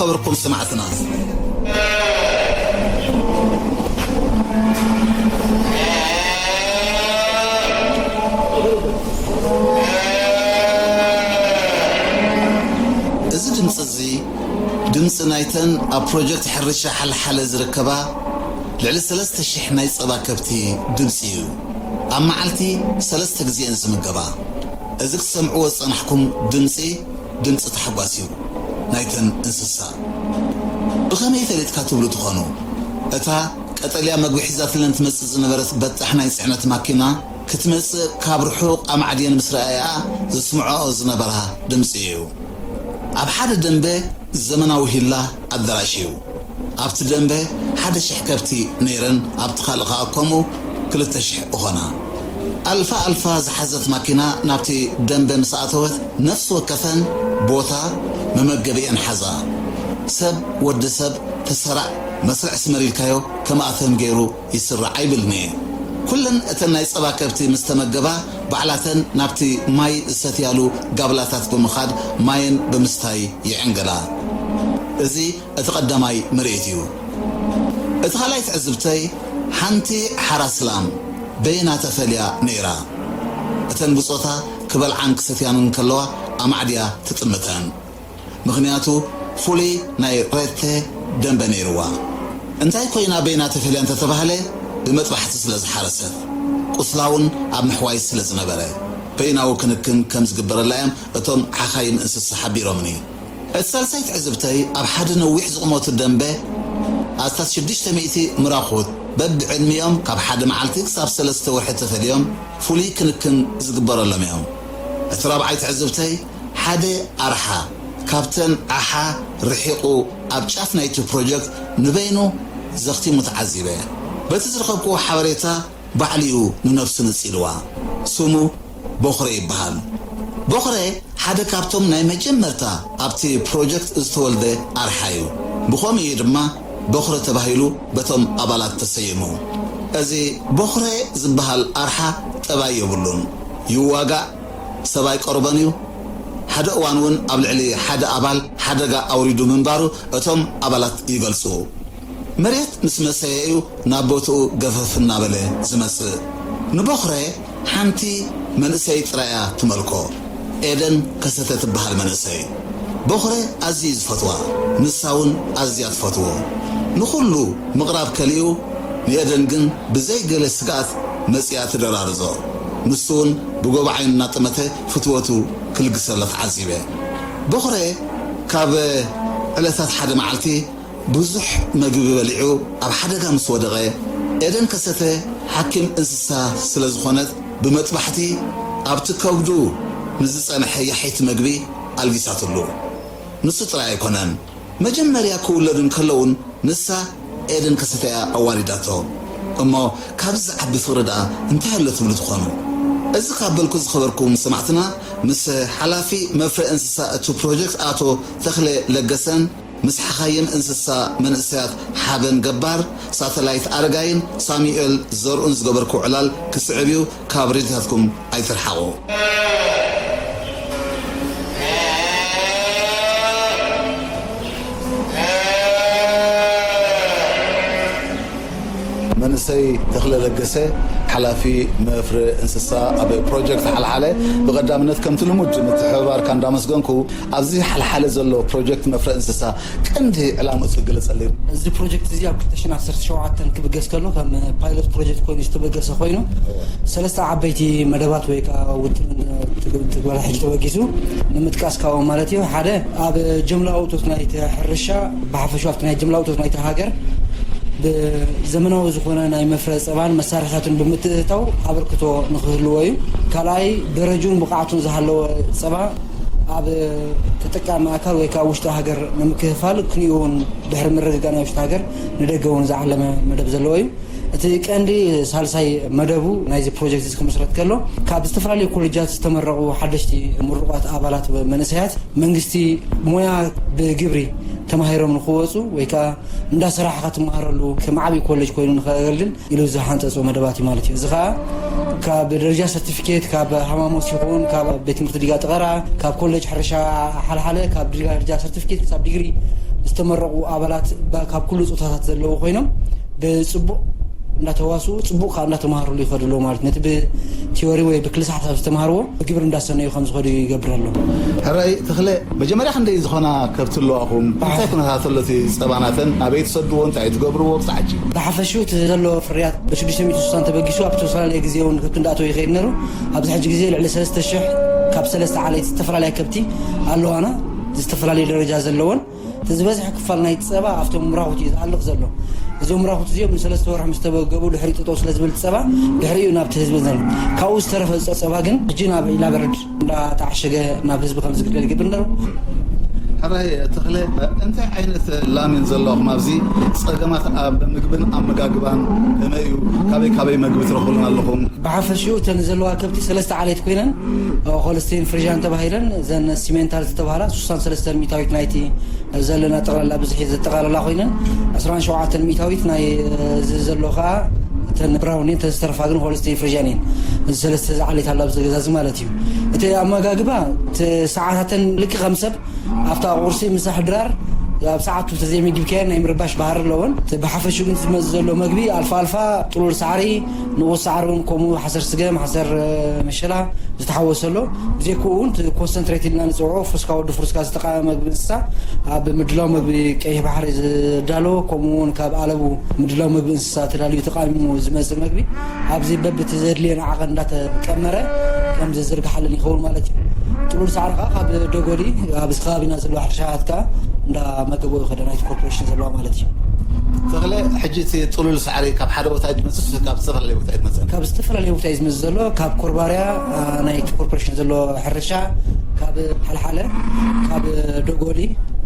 ዝኸበርኩም ሰማዕትና፣ እዚ ድምፂ እዚ ድምፂ ናይተን ኣብ ፕሮጀክት ሕርሻ ሓልሓለ ዝርከባ ልዕሊ ሰለስተ ሽሕ ናይ ጸባ ከብቲ ድምፂ እዩ። ኣብ መዓልቲ ሰለስተ ግዜ እየን ዝምገባ። እዚ ክትሰምዕዎ ዝጸናሕኩም ድምፂ፣ ድምፂ ታሕጓስ እዩ ናይተን እንስሳ። ብኸመይ ፈሊጥካ ትብሉ ትኾኑ? እታ ቀጠልያ መግቢ ሒዛትለን ትመጽእ ዝነበረት በጣሕ ናይ ጽዕነት ማኪና ክትመጽእ ካብ ርሑቕ ኣማዕድየን ምስ ረኣያ ዘስምዖኦ ዝነበራ ድምፂ እዩ። ኣብ ሓደ ደንበ ዘመናዊ ሂላ ኣደራሽ እዩ። ኣብቲ ደንበ ሓደ ሽሕ ከብቲ ነይረን፣ ኣብቲ ካልእ ኸኣ ከምኡ ክልተ ሽሕ እኾና። ኣልፋ ኣልፋ ዝሓዘት ማኪና ናብቲ ደንበ ምስ ኣተወት፣ ነፍሲ ወከፈን ቦታ መመገቢአን ሓዛ። ሰብ፣ ወዲ ሰብ፣ ተሰራዕ፣ መስርዕ ስመር ኢልካዮ ከምኣተን ገይሩ ይስራዕ ኣይብልን'የ። ኩለን እተን ናይ ጸባ ከብቲ ምስ ተመገባ፣ ባዕላተን ናብቲ ማይ ዝሰትያሉ ጋብላታት ብምኻድ ማየን ብምስታይ ይዕንግላ። እዚ እቲ ቀዳማይ ምርኢት እዩ። እቲ ካልኣይ ትዕዝብተይ፣ ሓንቲ ሓራስ ላም በይና ተፈልያ ነይራ። እተን ብጾታ ክበልዓን ክሰትያን እንከለዋ ኣማዕድያ ትጥምተን። ምኽንያቱ ፍሉይ ናይ ሬቴ ደንበ ነይርዋ። እንታይ ኮይና በይና ተፈልያ እንተተባህለ፣ ብመጥባሕቲ ስለ ዝሓረሰት፣ ቁስላ እውን ኣብ ምሕዋይ ስለ ዝነበረ፣ በይናዊ ክንክን ከም ዝግበረላ እዮም እቶም ሓኻይም እንስሳ ሓቢሮምኒ። እቲ ሳልሳይ ትዕዝብተይ፣ ኣብ ሓደ ነዊሕ ዝቕመቱ ደንበ ኣስታት ሽዱሽተ ሚእቲ ምራኹት በብዕድሚኦም ካብ ሓደ መዓልቲ ክሳብ ሰለስተ ወርሒ ተፈልዮም ፍሉይ ክንክን ዝግበረሎም እዮም። እቲ ራብዓይ ትዕዝብተይ፣ ሓደ ኣርሓ ካብተን ዓሓ ርሒቑ ኣብ ጫፍ ናይቲ ፕሮጀክት ንበይኑ ዘኽቲሙ ተዓዚበ። በቲ ዝረኸብክዎ ሓበሬታ፣ ባዕሉ እዩ ንነፍሱ ነጺልዋ። ስሙ ቦኽረ ይበሃል። ቦኽረ ሓደ ካብቶም ናይ መጀመርታ ኣብቲ ፕሮጀክት ዝተወልደ ኣርሓ እዩ። ብኸምኡ እዩ ድማ ቦኽረ ተባሂሉ በቶም ኣባላት ተሰይሙ። እዚ ቦኽረ ዝበሃል ኣርሓ ጠባይ የብሉን። ይዋጋእ፣ ሰብ ኣይቀርቦን እዩ። ሓደ እዋን እውን ኣብ ልዕሊ ሓደ ኣባል ሓደጋ ኣውሪዱ ምንባሩ እቶም ኣባላት ይገልጹ። መሬት ምስ መሰየ እዩ ናብ ቦትኡ ገፈፍ እናበለ ዝመጽእ። ንቦኽረ ሓንቲ መንእሰይ ጥራይ እያ ትመልኮ። ኤደን ከሰተ ትበሃል መንእሰይ። ቦኽረ ኣዝዩ እዩ ዝፈትዋ። ንሳ እውን ኣዝያ ትፈትዎ። ንኹሉ ምቕራብ ከሊኡ ንኤደን ግን ብዘይ ገለ ስግኣት መጺኣ ትደራርዞ። ንሱ እውን ብጎቦ ዓይኑ እናጠመተ ፍትወቱ ክልግሰላ ተዓዚበ። ቦኽረ ካብ ዕለታት ሓደ መዓልቲ ብዙሕ መግቢ በሊዑ ኣብ ሓደጋ ምስ ወደቐ፣ ኤደን ከሰተ ሓኪም እንስሳ ስለ ዝኾነት፣ ብመጥባሕቲ ኣብቲ ከብዱ ንዝጸንሐ ያሒት መግቢ ኣልጊሳትሉ። ንሱ ጥራይ ኣይኮነን፣ መጀመርያ ክውለዱ እንከለውን ንሳ ኤደን ከሰተ እያ ኣዋሊዳቶ። እሞ ካብዚ ዝዓቢ ፍቕሪ ደኣ እንታይ ኣሎ ትብሉ ትኾኑ? እዚ ካብ በልኩ ዝኸበርኩም ሰማዕትና፣ ምስ ሓላፊ መፍረ እንስሳ እቲ ፕሮጀክት ኣቶ ተኽለ ለገሰን ምስ ሓኻይም እንስሳ መንእሰያት ሓበን ገባር፣ ሳተላይት ኣረጋይን ሳሙኤል ዘርኡን ዝገበርኩ ዕላል ክስዕብ እዩ። ካብ ሬድዮታትኩም ኣይትርሓቑ። መንእሰይ ተኽለ ለገሰ፣ ሓላፊ መፍረ እንስሳ ኣብ ፕሮጀክት ሓልሓለ፣ ብቐዳምነት ከምቲ ልሙድ ምትሕብባርካ እንዳመስገንኩ፣ ኣብዚ ሓልሓለ ዘሎ ፕሮጀክት መፍረ እንስሳ ቀንዲ ዕላምኡ ግለጸለይ። እዚ ፕሮጀክት እዚ ኣብ ክልተ ሽሕን ዓሰርተ ሸውዓተን ክብገስ ከሎ ከም ፓይሎት ፕሮጀክት ኮይኑ ዝተበገሰ ኮይኑ፣ ሰለስተ ዓበይቲ መደባት ወይ ከዓ ውጥን ትግበራ ሕጂ ተበጊሱ ንምጥቃስ ካብኦም ማለት እዩ። ሓደ ኣብ ጅምላዊ እቶት ናይቲ ሕርሻ ብሓፈሻ ኣብቲ ናይ ጅምላዊ እቶት ናይቲ ሃገር ብዘመናዊ ዝኾነ ናይ መፍረ ፀባን መሳርሕታትን ብምትእትታው ኣበርክቶ ንክህልዎ እዩ። ካልኣይ ደረጅኡን ብቕዓቱን ዝሃለወ ፀባ ኣብ ተጠቃሚ ኣካል ወይ ከዓ ውሽጢ ሃገር ንምክፍፋል ክንኡ እውን ድሕሪ ምርግጋእ ናይ ውሽጢ ሃገር ንደገ እውን ዝዓለመ መደብ ዘለዎ እዩ። እቲ ቀንዲ ሳልሳይ መደቡ ናይዚ ፕሮጀክት እዚ ክምስረት ከሎ ካብ ዝተፈላለዩ ኮሌጃት ዝተመረቑ ሓደሽቲ ምሩቋት ኣባላት መንእሰያት መንግስቲ ሞያ ብግብሪ ተማሂሮም ንክወፁ ወይ ከዓ እንዳሰራሕካ ትመሃረሉ ከም ዓብዪ ኮሌጅ ኮይኑ ንኸገልግል ኢሉ ዝሓንፀፆ መደባት እዩ ማለት እዩ። እዚ ከዓ ካብ ደረጃ ሰርቲፊኬት ካብ ሃማሞስ ይኹን ካብ ቤት ትምህርቲ ዲጋ ጠቐራ ካብ ኮሌጅ ሕርሻ ሓልሓለ ካብ ደረጃ ሰርቲፊኬት ክሳብ ዲግሪ ዝተመረቑ ኣባላት ባ- ካብ ኩሉ ፆታታት ዘለዉ ኮይኖም ብፅቡቕ እንዳተዋስኡ፣ ፅቡቕ ከዓ እንዳተማሃሩሉ ይኸዱ ኣለዉ ማለት እዩ። ነቲ ብቲዮሪ ወይ ብክልሰ ሓሳብ ዝተማሃርዎ ብግብሪ እንዳሰነዩ ከም ዝኸዱ ይገብር ኣሎ። ሕራይ ተኽለ፣ መጀመርያ ክንደይ ዝኾና ከብቲ ኣለዋኹም? እንታይ ኩነታት ኣሎ እቲ ጸባናተን? ኣበይ ትሰድዎ? እንታይ ትገብርዎ? ክሳዕ ሕጂ? ብሓፈሽኡ እቲ ዘሎ ፍርያት ብ ሽዱሽተ ሚእቲ ስሳን ተበጊሱ ኣብ ዝተፈላለየ ግዜ እውን ከብቲ እንዳኣተወ ይኸይድ ነይሩ። ኣብዚ ሕጂ ግዜ ልዕሊ ሰለስተ ሽሕ ካብ ሰለስተ ዓሌት ዝተፈላለያ ከብቲ ኣለዋና፣ ዝተፈላለየ ደረጃ ዘለወን። እቲ ዝበዝሐ ክፋል ናይ ጸባ ኣብቶም ምራኹት እዩ ዝኣልኽ ዘሎ። እዞም ምራኹት እዚኦም ንሰለስተ ወርሒ ምስ ተበገቡ ድሕሪ ጠጠው ስለ ዝብል ጸባ ድሕሪኡ ናብቲ ህዝቢ ዘን ካብኡ ዝተረፈ ጸ- ጸባ ግን ሕጂ ናብ ኢላበረድ እንዳተዓሸገ ናብ ህዝቢ ከም ዝግደል ይገብር ነሩ። ሕራይ ተኽለ፣ እንታይ ዓይነት ላምን ዘለኹም ኣብዚ? ጸገማት ኣብ ምግብን ኣመጋግባን ከመይ እዩ? ካበይ ካበይ መግቢ ትረኽቡን ኣለኹም? ብሓፈሽኡ እተን ዘለዋ ከብቲ ሰለስተ ዓሌት ኮይነን ሆልስቴን ፍሪዥያን ተባሂለን፣ እዘን ሲሜንታል ዝተባሃላ ስሳን ሰለስተን ሚእታዊት ናይቲ ዘለና ጠቕላላ ብዝሒ ዘጠቓለላ ኮይነን፣ ዕስራን ሸውዓተን ሚእታዊት ናይ እዚ ዘሎ ከዓ እተን ብራውን እየን፣ እተን ዝተረፋ ግን ሆልስቴን ፍሪዥያን እየን። እዚ ሰለስተ ዝዓሌት ኣሎ ኣብዚ ገዛ እዚ ማለት እዩ። እቲ ኣመጋግባ እቲ ሰዓታተን ልክ ከም ሰብ ኣብታ ቁርሲ፣ ምሳሕ፣ ድራር ኣብ ሰዓቱ ተዘይመጊብካየን ናይ ምርባሽ ባህሪ ኣለወን። እቲ ብሓፈሹ ግን ዝመጽእ ዘሎ መግቢ ኣልፋ ኣልፋ ጥሉል ሳዕሪ፣ ንቑስ ሳዕሪ እውን ከምኡ ሓሰር ስገም፣ ሓሰር መሸላ ዝተሓወሰ ኣሎ። ብዘይክኡ እውን እቲ ኮንሰንትሬት ኢልና ንፅውዖ ፍሩስካ ወዲ ፍሩስካ ዝተቃመ መግቢ እንስሳ ኣብ ምድላው መግቢ ቀይሕ ባሕሪ ዝዳሎ፣ ከምኡ እውን ካብ ኣለቡ ምድላው መግቢ እንስሳ ተዳልዩ ተቃሚሙ ዝመፅእ መግቢ ኣብዚ በብቲ ዘድልየን ዓቐን እንዳተቀመረ ከም ዝዝርግሓለን ይኸውን ማለት እዩ። ጥሉል ሳዕሪ ከዓ ካብ ደጎሊ ኣብ ከባቢና ዘለዋ ሕርሻት ከዓ እንዳመገበ ይኸደ ናይቲ ኮርፖሬሽን ዘለዋ ማለት እዩ። ተኽለ፣ ሕጂ እቲ ጥሉል ሳዕሪ ካብ ሓደ ቦታ እዩ ዝመፅእ፣ ካብ ዝተፈላለየ ቦታ እዩ ዝመፅእ? ካብ ዝተፈላለየ ቦታ እዩ ዝመፅእ ዘሎ። ካብ ኮርባርያ፣ አ፣ ናይ ኮርፖሬሽን ዘሎ ሕርሻ፣ ካብ ሓልሓለ፣ ካብ ደጎሊ፣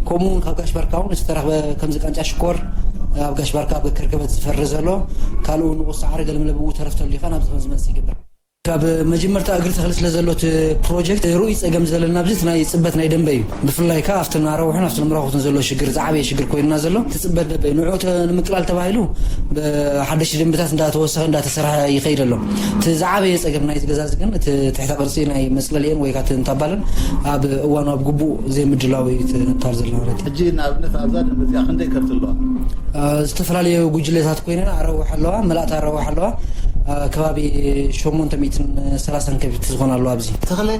ከምኡ እውን ካብ ጋሽ ባርካ እውን ዝተረኽበ ከምዚ ቃንጫ ሽኮር ኣብ ጋሽ ባርካ ኣብ ከርከበት ዝፈሪ ዘሎ፣ ካልኡ ንቑስ ሳዕሪ ገለመለ ብኡ ተረፍ ተሊኻ ናብዚ ከም ዝመፅእ ይገብር። ካብ መጀመርታ እግሪ ተኽሊ ስለ ዘሎ እቲ ፕሮጀክት ርኡይ ጸገም ዘለና ኣብዚ እቲ ናይ ጽበት ናይ ደንበ እዩ። ብፍላይ ከኣ ኣብቲ ኣራውሕን ኣብቲ ምራኹትን ዘሎ ሽግር ዝዓበየ ሽግር ኮይንና ዘሎ እቲ ጽበት ደንበ እዩ። ንዕኡ ተ- ንምቅላል ተባሂሉ ብሓደሽቲ ደንብታት እንዳተወሰኸ እንዳተሰርሐ ይኸይድ ኣሎ። እቲ ዝዓበየ ጸገም ናይዚ ገዛ እዚ ግን እቲ ትሕተ ቅርጺ ናይ መጽለሊኤን ወይ ከዓ እቲ እንታባለን ኣብ እዋኑ ኣብ ግቡእ ዘይምድላው እዩ እቲ ንታር ዘሎ ማለት እዩ። ሕጂ ንኣብነት ኣብዛ ደንበ እዚኣ ክንደይ ከብቲ ኣለዋ? አ፣ ዝተፈላለዩ ጉጅለታት ኮይነን ኣራውሕ ኣለዋ፣ መላእታ ኣራውሕ ኣለዋ። አ፣ ከባቢ ሸሞንተ ሚእትን ሰላሳን ከብቲ ዝኾና ኣለዋ ኣብዚ። ተኽለ፣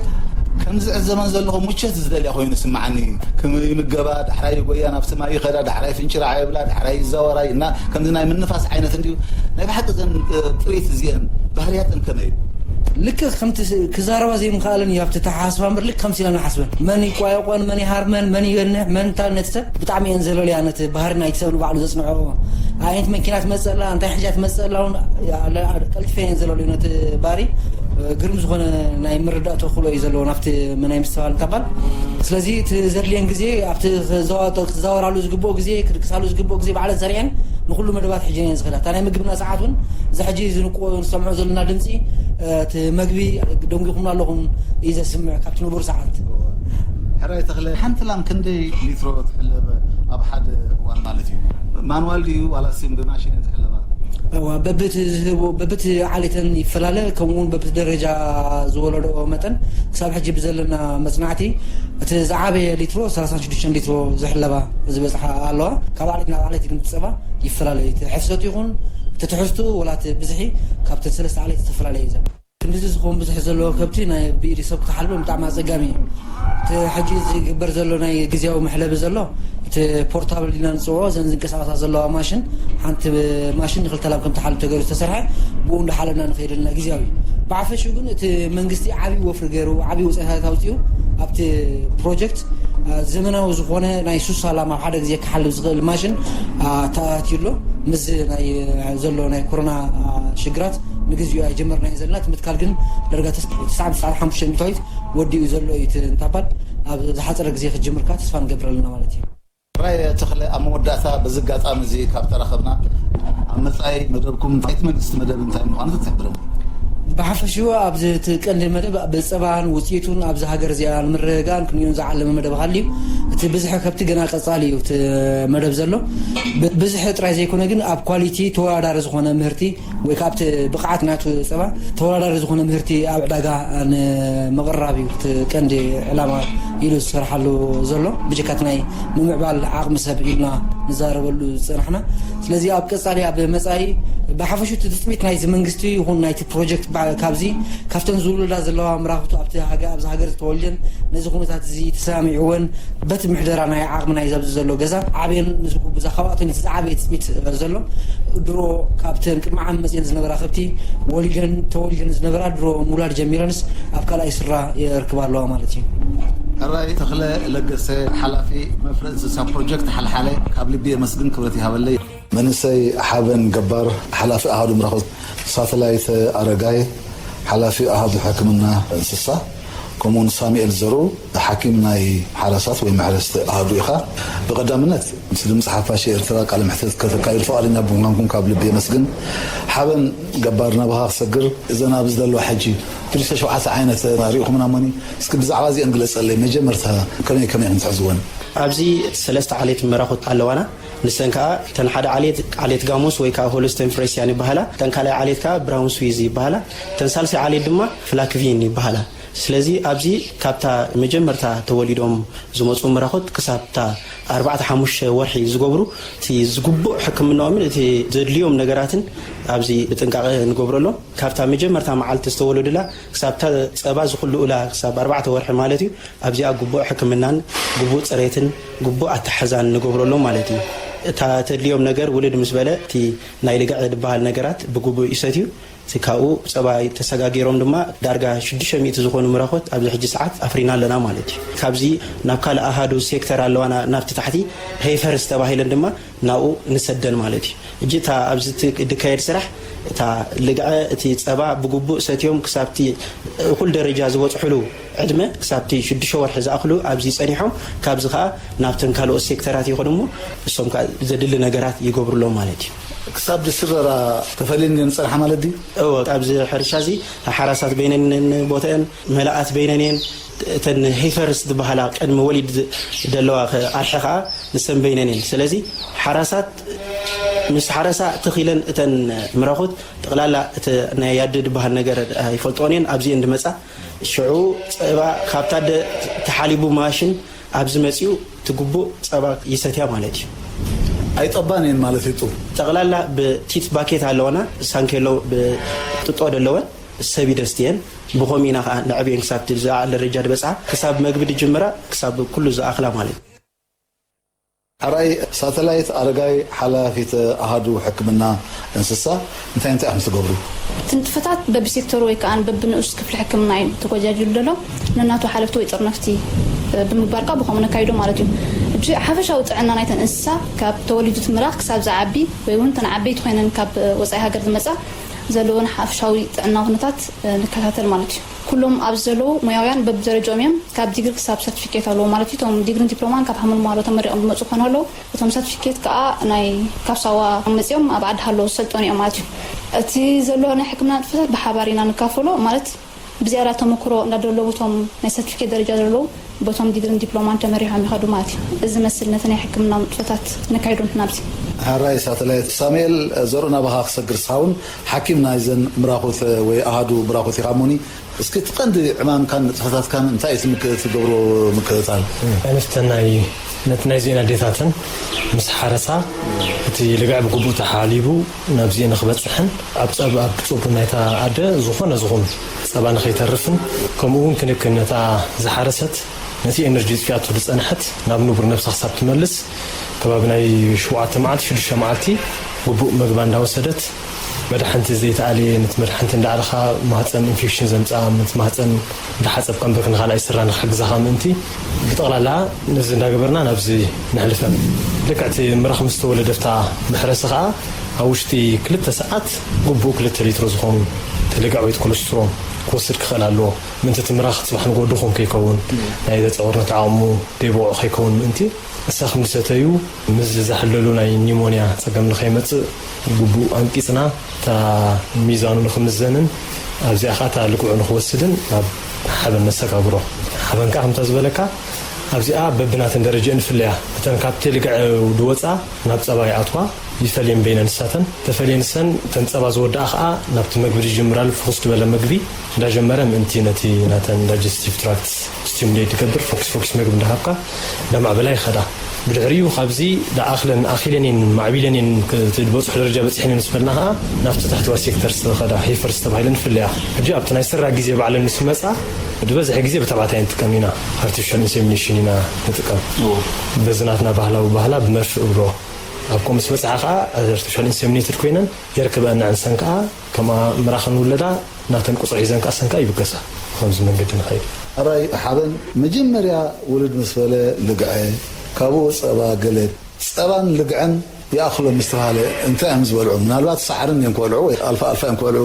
ከም ዝዕዘበን ዘለኹ ምቾት ዝደልያ ኮይኑ ስምዓኒ። ከም ይምገባ፣ ዳሕራይ ይጎያ፣ ናብቲ ማይ ይኸዳ፣ ዳሕራይ ፍንጭራዕ የብላ፣ ዳሕራይ ይዛወራ እና ከምዚ ናይ ምንፋስ ዓይነት እንድዩ። ናይ ብሓቂ እዘን፣ እ፣ ጥሪት እዚአን ባህርያተን ከመይ እዩ? ልክዕ ከምቲ ስ- ክዛረባ ዘይምኽኣለን እዩ ኣብቲ ተሓሳስባ እምበር ልክ ከምቲ ኢለን ይሓስበን። መን ይቋየቆን፣ መን ይሃርመን፣ መን ይገንሕ፣ መን እንታይ ነቲ ሰብ ብጣዕሚ እየን ዘለልያ ነቲ ባህሪ ናይቲ ሰብ ንባዕሉ ዘጽንዖ። ኣየንት መኪና ትመጽእ ኣላ፣ እንታይ ሕጃ ትመጽእ ኣላ እውን ቀልጥፈ እየን ዘለልዩ ነቲ ባህሪ። ግርም ዝኾነ ናይ ምርዳእ ተኽእሎ እዩ ዘለዎ ናብቲ ናይ ምስትብሃል እንተባል። ስለዚ እቲ ዘድልየን ግዜ ኣብቲ ክዘዋ- ክዛወራሉ ዝግብኦ ግዜ ክድቅሳሉ ዝግብኦ ግዜ ባዕለን ሰሪዐን ንኩሉ መደባት ሕጂ እየን ዝኸዳ። እታ ናይ ምግብና ሰዓት እውን እዚ ሕጂ ዝንቆ ዝሰምዖ ዘለና ድምፂ እቲ መግቢ ደንጊኹምና ኣለኹም እዩ ዘስምዕ ካብቲ ንቡር ሰዓት። ሕራይ ተኽለ፣ ሓንቲ ላም ክንደይ ሊትሮ ትሕለበ ኣብ ሓደ እዋን ማለት እዩ? ማንዋል ድዩ ዋላስ ብማሽን እየን ዝሕለባ? እዋ፣ በብቲ ዝህቦ በብቲ ዓሌተን ይፈላለ። ከምኡ እውን በብቲ ደረጃ ዝወለደኦ መጠን ክሳብ ሕጂ ብዘለና መፅናዕቲ እቲ ዝዓበየ ሊትሮ ሰላሳን ሽዱሽተን ሊትሮ ዝሕለባ ዝበፅሓ ኣለዋ። ካብ ዓሌት ናብ ዓሌት ግን እቲ ፀባ ይፈላለ እዩ። እቲ ሕፍሰቱ ይኹን እቲ ትሕዝቱ ወላ እቲ ብዝሒ ካብተን ሰለስተ ዓሌት ዝተፈላለየ እዩ ዘሎ። ክንድዚ ዝኸውን ብዝሒ ዘለዎ ከብቲ ናይ ብኢድ ሰብ ክትሓልቦ ብጣዕሚ ኣፀጋሚ እዩ። እቲ ሕጂ ዝግበር ዘሎ ናይ ግዜያዊ መሕለቢ ዘሎ እቲ ፖርታብል ኢልና ንፅውዖ እዘን ዝንቀሳቐሳ ዘለዋ ማሽን ሓንቲ ማሽን ንክልተ ላም ከም ትሓልብ ተገይሩ ዝተሰርሐ ብኡ እንዳሓለብና ንኸይደልና ግዜያዊ። ብዓፈሽኡ ግን እቲ መንግስቲ ዓብዪ ወፍሪ ገይሩ ዓብዪ ውፅኢታት ኣውፅኡ ኣብቲ ፕሮጀክት አ፣ ዘመናዊ ዝኾነ ናይ ሱሳ ላም ኣብ ሓደ ግዜ ክሓልብ ዝኽእል ማሽን አ፣ ተኣትዩ ኣሎ። ምስዚ ናይ ዘሎ ናይ ኮሮና አ፣ ሽግራት ንግዚኡ ኣይጀመርናዮ ዘለና። እቲ ምትካል ግን ደረጃ ተስ- ትስዓን ትስዓን ሓሙሽተ ሚእታዊት ወዲኡ ዘሎ እዩ። እቲ እንታባል ኣብ ዝሓፀረ ግዜ ክትጅምርካ ተስፋ ንገብር ኣለና ማለት እዩ። ራይ ተኽለ፣ ኣብ መወዳእታ በዚ ኣጋጣሚ እዚ ካብ ተራኸብና ኣብ መጻኢ መደብኩም ናይቲ መንግስቲ መደብ እንታይ ምዃኑ ክትሕብረና? ብሓፈሽኡ ኣብዚ እቲ ቀንዲ መደብ ብጸባን ውፅኢቱን ኣብዚ ሃገር እዚኣ ንምርግጋእን ክንዮን ዝዓለመ መደብ ሃልዩ እቲ እቲ ብዝሒ ከብቲ ገና ቀጻሊ እዩ እቲ መደብ ዘሎ። ብ- ብዝሒ ጥራይ ዘይኮነ ግን ኣብ ኳሊቲ ተወዳዳሪ ዝኾነ ምህርቲ ወይ ካብቲ ብቕዓት ናቱ ጸባ ተወዳዳሪ ዝኾነ ምህርቲ ኣብ ዕዳጋ ንምቕራብ እዩ እቲ ቀንዲ ዕላማ ኢሉ ዝሰርሓሉ ዘሎ። ብጀካት ናይ ምምዕባል ዓቕሚ ሰብ ኢልና ንዛረበሉ ዝጸናሕና። ስለዚ ኣብ ቀጻሊ ኣብ መጻኢ ብሓፈሹ እቲ ትጽቢት ናይዚ መንግስቲ ይኹን ናይቲ ፕሮጀክት ባ- ካብዚ ካብተን ዝውልዳ ዘለዋ ምራኽቱ ኣብቲ ሃገ- ኣብዚ ሃገር ዝተወልደን ነዚ ኩነታት እዚ ተሰማሚዕወን በቲ ምሕደራ ናይ ዓቕሚ ናይ ዛብዚ ዘሎ ገዛ ዓብየን ንዝጉብዛ ካብኣቶም እቲ ዝዓበየ ትፅቢት ዘሎ ድሮ ካብተን ቅድሚ ዓመት መፅየን ዝነበራ ከብቲ ወሊደን ተወሊደን ዝነበራ ድሮ ምውላድ ጀሚረንስ ኣብ ካልኣይ ስራ የርክባ ኣለዋ ማለት እዩ። ሕራይ ተኽለ ለገሰ፣ ሓላፊ መፍረ እንስሳ ፕሮጀክት ሓልሓለ፣ ካብ ልቢ የመስግን፣ ክብረት ይሃበለይ። መንእሰይ ሓበን ገባር፣ ሓላፊ ኣሃዱ ምራኹት፣ ሳተላይት ኣረጋይ፣ ሓላፊ ኣሃዱ ሕክምና እንስሳ፣ ከምኡውን ሳሙኤል ዘሩ፣ ሓኪም ናይ ሓራሳት ወይ መሕረስቲ ኣሃዱ ኢኻ። ብቐዳምነት ምስ ድምፂ ሓፋሽ ኤርትራ ቃለ መሕተት ከተካይዱ ፍቓደኛ ብምዃንኩም ካብ ልቢ የመስግን። ሓበን ገባር፣ ናባኻ ክሰግር፣ እዘን ኣብዚ ዘለዋ ሕጂ ክልተ ሸውዓተ ዓይነት ሪእኹምና እሞኒ፣ እስኪ ብዛዕባ እዚአን ግለፀለይ። መጀመርታ ከመይ ከመይ ኢኹም ትሕዝወን? ኣብዚ ሰለስተ ዓሌት መራኹት ኣለዋና። ንሰን ከዓ እተን ሓደ ዓሌት ዓሌት ጋሙስ ወይ ከዓ ሆልስተን ፍሬሲያን ይበሃላ። እተን ካልኣይ ዓሌት ከዓ ብራውን ስዊዝ ይበሃላ። እተን ሳልሳይ ዓሌት ድማ ፍላክቪን ይበሃላ። ስለዚ ኣብዚ ካብታ መጀመርታ ተወሊዶም ዝመፁ ምራኹት ክሳብ እታ ኣርባዕተ ሓሙሽተ ወርሒ ዝገብሩ እቲ ዝግቡእ ሕክምናኦምን እቲ ዘድልዮም ነገራትን ኣብዚ ብጥንቃቐ ንገብረሎም። ካብታ መጀመርታ መዓልቲ ዝተወለዱላ ክሳብ እታ ፀባ ዝኩልኡላ ክሳብ ኣርባዕተ ወርሒ ማለት እዩ። ኣብዚኣ ግቡእ ሕክምናን ግቡእ ፅሬትን ግቡእ ኣተሓዛን ንገብረሎም ማለት እዩ። እታ ተድልዮም ነገር ውልድ ምስ በለ እቲ ናይ ልግዐ ዝበሃል ነገራት ብግቡእ ይሰትዩ። እቲ ካብኡ ፀባ ተሰጋጊሮም ድማ ዳርጋ ሽዱሽተ ሚእቲ ዝኾኑ ምራኾት ኣብዚ ሕጂ ሰዓት ኣፍሪና ኣለና ማለት እዩ። ካብዚ ናብ ካልእ ኣሃዱ ሴክተር ኣለዋና ናብቲ ታሕቲ ሄፈርስ ተባሂለን ድማ ናብኡ ንሰደን ማለት እዩ። እጂ እታ ኣብዚ እቲ ድካየድ ስራሕ እታ ልግዐ እቲ ፀባ ብግቡእ ሰትዮም ክሳብቲ እኹል ደረጃ ዝበፅሕሉ ዕድመ ክሳብቲ ሽዱሽተ ወርሒ ዝኣኽሉ ኣብዚ ፀኒሖም ካብዚ ከዓ ናብተን ካልኦት ሴክተራት ይኸዱ እሞ እሶም ከዓ ዘድሊ ነገራት ይገብሩሎም ማለት እዩ። ክሳብ ድስረራ ተፈልየን ድየን ዝፀንሓ ማለት ድዩ? እወ፣ ኣብዚ ሕርሻ እዚ ሓራሳት በይነን ቦተአን መላኣት በይነን እየን። እተን ሄፈርስ ዝበሃላ ቅድሚ ወሊድ ደለዋ ኣርሐ ከዓ ንሰን በይነን እየን። ስለዚ ሓራሳት ምስ ሓረሳ ትኺለን እተን ምራኹት ጠቕላላ እቲ ናይ ኣደ ዝበሃል ነገር ኣይፈልጥኦን እየን። ኣብዚአን ድመፃ ሽዑ ፀባ ካብታ ኣደ ተሓሊቡ ማሽን ኣብዚ መፂኡ እቲ ግቡእ ፀባ ይሰትያ ማለት እዩ። ኣይጠባን እየን ማለት እዩ። ጡ ጠቕላላ ብቲት ባኬት ኣለዋና ሳንኬሎ ብጥጦ ደለወን ሰብ ይደስትየን ብኾም ኢና ከዓ ንዕብየን ክሳብ ዝለዓለ ደረጃ ዝበፅሓ ክሳብ መግቢ ድጅምራ ክሳብ ኩሉ ዝኣኽላ ማለት እዩ። ሕራይ ሳተላይት ኣረጋይ፣ ሓላፊት ኣሃዱ ሕክምና እንስሳ፣ እንታይ እንታይ ኢኹም ትገብሩ? እቲ ንጥፈታት በብሴክተሩ ወይ ከዓ በብንኡስ ክፍሊ ሕክምና እዩ ተጎጃጅሉ ዘሎ። ነናቱ ሓለፍቲ ወይ ጥርነፍቲ ብምግባር ከዓ ብኸምኡ ነካይዶ ማለት እዩ። እጂ ሓፈሻዊ ጥዕና ናይተን እንስሳ ካብ ተወሊዱ ትምራኽ ክሳብ ዝዓቢ ወይ እውን ተን ዓበይቲ ኮይነን ካብ ወፃኢ ሃገር ዝመፃ ዘለውን ሓፈሻዊ ጥዕና ኩነታት ንከታተል ማለት እዩ። ኩሎም ኣብዚ ዘለዉ ሞያውያን በብደረጃኦም እዮም። ካብ ዲግሪ ክሳብ ሰርቲፊኬት ኣለዎ ማለት እዩ። እቶም ዲግሪን ዲፕሎማን ካብ ሓመልማሎ ተመሪቖም ዝመፁ ክኾኑ ኣለዉ። እቶም ሰርቲፊኬት ከዓ ናይ ካብ ሳዋ መፂኦም ኣብ ዓዲ ሃለዉ ዝሰልጠኑ እዮም ማለት እዩ። እቲ ዘሎ ናይ ሕክምና ንጥፈታት ብሓባር ኢና ንካፈሎ ማለት ብዝያዳ ተመክሮ እንዳደለዉ እቶም ናይ ሰርቲፊኬት ደረጃ ዘለዉ በቶም ዲግሪን ዲፕሎማን ተመሪሖም ይኸዱ ማለት እዩ። እዚ መስል ነቲ ናይ ሕክምና ንጥፈታት ነካይዶ ንሕና ኣብዚ። ሕራይ ሳተላይት ሳሙኤል ዘርኡ ናባኻ ክሰግር ስኻውን ሓኪም ናይዘን ምራኹት ወይ ኣሃዱ ምራኹት ኢኻ እሞኒ እስኪ እቲ ቀንዲ ዕማምካን ንጥፈታትካን እንታይ እዩ ትምክ- ትገብሮ ምክትታል? ኣንፍተናይ ነቲ ናይዚኤን ኣዴታትን ምስ ሓረሳ እቲ ልግዕ ብግቡእ ተሓሊቡ ናብዚኤ ንክበፅሕን ኣብ ፀብ ኣብ ፅቡ ናይታ ኣደ ዝኾነ ዝኹን ፀባ ንከይተርፍን ከምኡ እውን ክንክን ነታ ዝሓረሰት ነቲ ኤነርጂ ዝፊኣቶ ዝፀንሐት ናብ ንቡር ነብሳ ክሳብ ትመልስ ከባቢ ናይ ሸውዓተ መዓልቲ ሽዱሽተ መዓልቲ ግቡእ መግባ እንዳወሰደት መድሓንቲ ዘይተኣልየ ነቲ መድሓንቲ እንዳኣለኻ ማህፀን ኢንፌክሽን ዘምፅኣ ነቲ ማህፀን እንዳሓፀብካ እምበር ንካልኣይ ስራ ንክሕግዛኻ ምእንቲ ብጠቕላላ ነዚ እንዳገበርና ናብዚ ንሕልፈ። ልክዕቲ ምራኽ ምስ ተወለደ ኣብታ መሕረሲ ከዓ ኣብ ውሽጢ ክልተ ሰዓት ግቡእ ክልተ ሊትሮ ዝኾኑ ተልጋዕ ወይ ኮለስትሮን ክወስድ ክኽእል ኣለዎ። ምእንቲ እቲ ምራኽ ፅባሕ ንግሆ ድኹም ከይከውን ናይ ዘፀወርነት ዓቕሙ ደይበቑዕ ከይከውን ምእንቲ ንሳ ከም ዝሰተዩ ምስ ዝዛሕለሉ ናይ ኒሞንያ ፀገም ንኸይመፅእ ግቡእ ኣንቂፅና እታ ሚዛኑ ንክምዘንን ኣብዚኣ ከዓ እታ ልክዑ ንክወስድን ናብ ሓበን ነሰጋግሮ። ሓበን ከዓ ከምታ ዝበለካ ኣብዚኣ በብናተን ደረጃ ንፍለያ። እተን ካብቲ ልግዐ ዝወፃ ናብ ፀባ ይኣትዋ፣ ይፈልየን በይነን ንሳተን። ተፈልየን ንሰን እተን ፀባ ዝወድኣ ከዓ ናብቲ መግቢ ዝጅምራሉ ፍኹስ ዝበለ መግቢ እንዳጀመረ ምእንቲ ነቲ ናተን ዳይጀስቲቭ ትራክት ስቲሙሌት ዝገብር ፎኪስ ፎኪስ መግቢ እንዳሃብካ እንዳማዕበላ ይኸዳ። ብድሕሪኡ ካብዚ ዳኣኽለን ኣኺለን እየን ማዕቢለን እየን ክ- ዝበፅሑ ደረጃ በፂሐን እየን ምስ በልና ከዓ ናብቲ ታሕተዋይ ሴክተር ዝተኸዳ ሄፈርስ ተባሂለን ይፍለያ። ሕጂ ኣብቲ ናይ ስራ ግዜ ባዕለን ምስ መፃ ብበዝሒ ግዜ ብተባዕታይ ንጥቀም ኢና። ኣርቲፊሻል ኢንሴሚኔሽን ኢና ንጥቀም። በዚ ናትና ባህላዊ ባህላ ብመርፍእ እብሎ ኣብ ከምኡ ምስ በፅሓ ከዓ ኣርቲፊሻል ኢንሴሚኔትድ ኮይነን የርክበአን ንዕንሰን ከዓ ከምኣ ምራኽን ውለዳ ናተን ቁፅሪ ሒዘን ከዓ ሰንካ ይብገሳ። ብከምዚ መንገዲ ንኸይድ። ኣራይ ሓበን መጀመርያ ውልድ ምስ በለ ልግዐ፣ ካብኡ ፀባ ገለ፣ ፀባን ልግዐን ይኣኽሎም ምስ ተባሃለ እንታይ እዮም ዝበልዑ? ምናልባት ሳዕርን እዮም ክበልዑ ወይ ኣልፋ ኣልፋ እዮም ክበልዑ።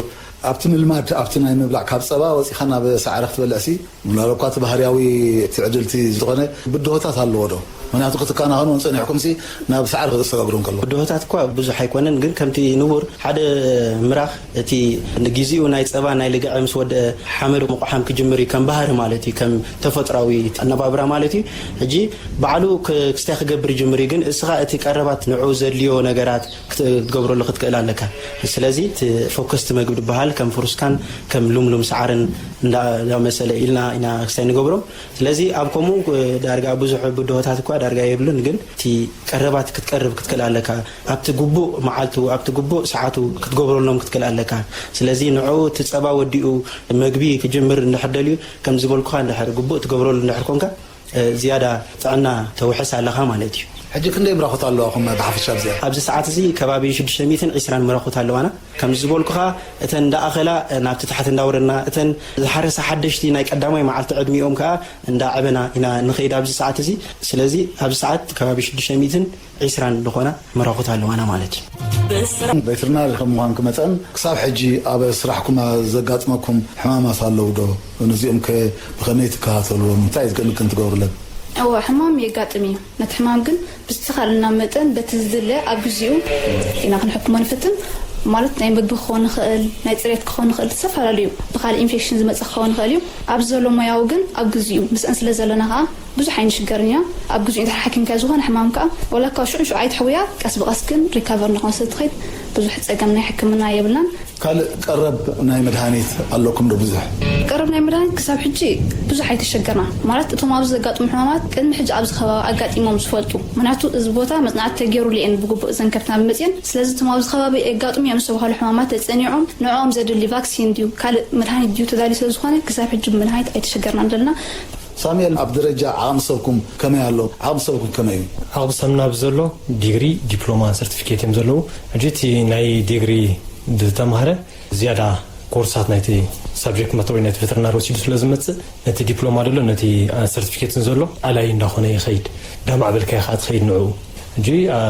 ኣብቲ ምልማድ ኣብቲ ናይ ምብላዕ ካብ ፀባ ወፂኻ ናብ ሳዕሪ ክትበልዕ ሲ ምናልባት እኳ እቲ ባህርያዊ ትዕድልቲ ዝኾነ ብድሆታት ኣለዎ ዶ? ምክንያቱ ክትከናኸንዎም ፀኒሕኩም ሲ ናብ ሳዕሪ ክትሰጋግሩ እንከሎ ብድሆታት እኳ ብዙሕ ኣይኮነን፣ ግን ከምቲ ንቡር ሓደ ምራኽ እቲ ንግዜኡ ናይ ፀባ ናይ ልግዐ ምስ ወደአ ሓመድ ምቑሓም ክጅምር እዩ፣ ከም ባህሪ ማለት እዩ፣ ከም ተፈጥራዊ ኣነባብራ ማለት እዩ። ሕጂ ባዕሉ ክ- ክስታይ ክገብር ይጅምር እዩ፣ ግን እስኻ እቲ ቀረባት ንዑ ዘድልዮ ነገራት ክትገብረሉ ክትክእል ኣለካ። ስለዚ እቲ ፎከስቲ መግቢ ዝበሃል ከም ፍሩስካን ከም ሉምሉም ሰዓርን እንዳ- እንዳመሰለ ኢልና ኢና ክስታይ ንገብሮም። ስለዚ ኣብ ከምኡ እ፣ ዳርጋ ብዙሕ ብድሆታት እኳ ዳርጋ የብሉን፣ ግን እቲ ቀረባት ክትቀርብ ክትክእል ኣለካ። ኣብቲ ግቡእ መዓልቱ ኣብቲ ግቡእ ሰዓቱ ክትገብረሎም ክትክእል ኣለካ። ስለዚ ንዑ እቲ ፀባ ወዲኡ መግቢ ክጅምር እንድሕር ደልዩ ከም ዝበልኩኻ እንድሕር ግቡእ ትገብረሉ እንድሕር ኮንካ እ፣ ዝያዳ ጥዕና ተውሕስ ኣለኻ ማለት እዩ። ሕጂ ክንደይ ምራኹት ኣለዋኹም ብሓፈሻ ኣብዚኣ? ኣብዚ ሰዓት እዚ ከባቢ ሽዱሽተ ሚእትን ዕስራን ምራኹት ኣለዋና። ከም ዝበልኩኻ እተን እንዳኣኸላ ናብቲ ታሕቲ እንዳወረድና እተን ዝሓረሳ ሓደሽቲ ናይ ቀዳማይ መዓልቲ ዕድሚኦም ከዓ እንዳዕበና ኢና ንኸይድ ኣብዚ ሰዓት እዚ። ስለዚ ኣብዚ ሰዓት ከባቢ ሽዱሽተ ሚእትን ዕስራን ዝኾና ምራኹት ኣለዋና ማለት እዩ። ቬተርናሪ ከም ምዃንኪ መጠን ክሳብ ሕጂ ኣብ ስራሕኩም ዘጋጥመኩም ሕማማት ኣለዉ ዶ? ነዚኦም ከ ብኸመይ ትከታተልዎም? እንታይ ክንክን ትገብሩለን? እወ ሕማም የጋጥም እዩ። ነቲ ሕማም ግን ብዝተኻለና መጠን በቲ ዝድለ ኣብ ግዚኡ ኢና ክንሕክሞ ንፍትን። ማለት ናይ ምግቢ ክኸውን ይኽእል፣ ናይ ፅሬት ክኸውን ይኽእል፣ ዝተፈላለዩ ብካልእ ኢንፌክሽን ዝመፅእ ክኸውን ይኽእል እዩ። ኣብዚ ዘሎ ሞያዊ ግን ኣብ ግዚኡ ምስአን ስለ ዘለና ከዓ ብዙሕ ኣይንሽገርን ኢና። ኣብ ግዚኡ እንተ ሓኪምካ ዝኾነ ሕማም ከዓ ወላ እኳ ሽዑ ሽዑ ኣይትሕውያ፣ ቀስ ብቐስ ግን ሪካቨር እናኾነ ስለ ትኸይድ ብዙሕ ፀገም ናይ ሕክምና የብልናን። ካልእ ቀረብ ናይ መድሃኒት ኣለኩም ዶ ብዙሕ? ቀረብ ናይ መድሃኒት ክሳብ ሕጂ ብዙሕ ኣይተሸገርና። ማለት እቶም ኣብዚ ዘጋጥሙ ሕማማት ቅድሚ ሕጂ ኣብዚ ከባቢ ኣጋጢሞም ዝፈልጡ፣ ምክንያቱ እዚ ቦታ መጽናዕቲ ተገይሩሉ እየን ብግቡእ እዘን ከብትና መጽየን። ስለዚ እቶም ኣብዚ ከባቢ የጋጥሙ እዮም ዝተባህሉ ሕማማት ተጸኒዖም ንዕኦም ዘድሊ ቫክሲን ድዩ ካልእ መድሃኒት ድዩ ተዳልዩ ስለ ዝኾነ ክሳብ ሕጂ ብመድሃኒት ኣይተሸገርናን ዘለና። ሳሙኤል፣ ኣብ ደረጃ ዓቕሚ ሰብኩም ከመይ ኣሎ? ዓቕሚ ሰብኩም ከመይ እዩ? ዓቕሚ ሰብና ኣብዚ ዘሎ ዲግሪ፣ ዲፕሎማ፣ ሰርቲፊኬት እዮም ዘለዉ። ሕጂ እቲ ናይ ዲግሪ ዝተማህረ ዝያዳ ኮርሳት ናይቲ ሳብጀክት ማተር ወይ ናይቲ ቬተርናሪ ወሲዱ ስለ ዝመጽእ ነቲ ዲፕሎማ ደሎ ነቲ ሰርቲፊኬትን ዘሎ ኣላይ እንዳኾነ ይኸይድ። እንዳማዕበልካዮ ከዓ ትኸይድ ንዕኡ። ሕጂ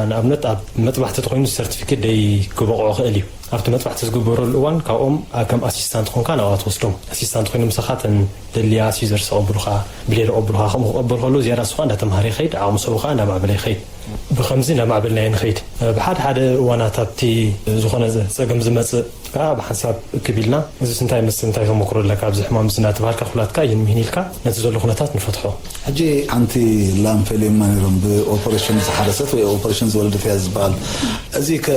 ንኣብነት ኣብ መጥባሕቲ ተኾይኑ ሰርቲፊኬት ደይ ክበቕዖ ክእል እዩ። ኣብቲ መጥባሕቲ ዝግበረሉ እዋን ካብኦም ከም ኣሲስታንት ኮንካ ናብኣ ትወስዶም። ኣሲስታንት ኮይኑ ምሳኻ ተን ደልያ ሲዘር ዝቐብሉኻ ብሌድ ቀብሉኻ ከምኡ ክቐበል ከሎ ዝያዳ ስኻ እንዳተምሃረ ይኸይድ፣ ዓቕሚ ሰቡ ከዓ እንዳማዕበለ ይኸይድ። ብኸምዚ እንዳማዕበልናዮ ንኸይድ። ብሓደ ሓደ እዋናት ኣብቲ ዝኾነ ጸገም ዝመጽእ ከዓ ብሓንሳብ እክብ ኢልና እዚስ እንታይ ይመስል እንታይ ተመክሮ ኣለካ ኣብዚ ሕማም እዚ እናተባሃልካ ኩላትካ ይንምህን ኢልካ ነቲ ዘሎ ኩነታት ንፈትሖ። ሕጂ ሓንቲ ላም ፈልየማ ነይሮም ብኦፐሬሽን ዝሓረሰት ወይ ኦፐሬሽን ዝወለደት እያ ዝበሃል። እዚ ከ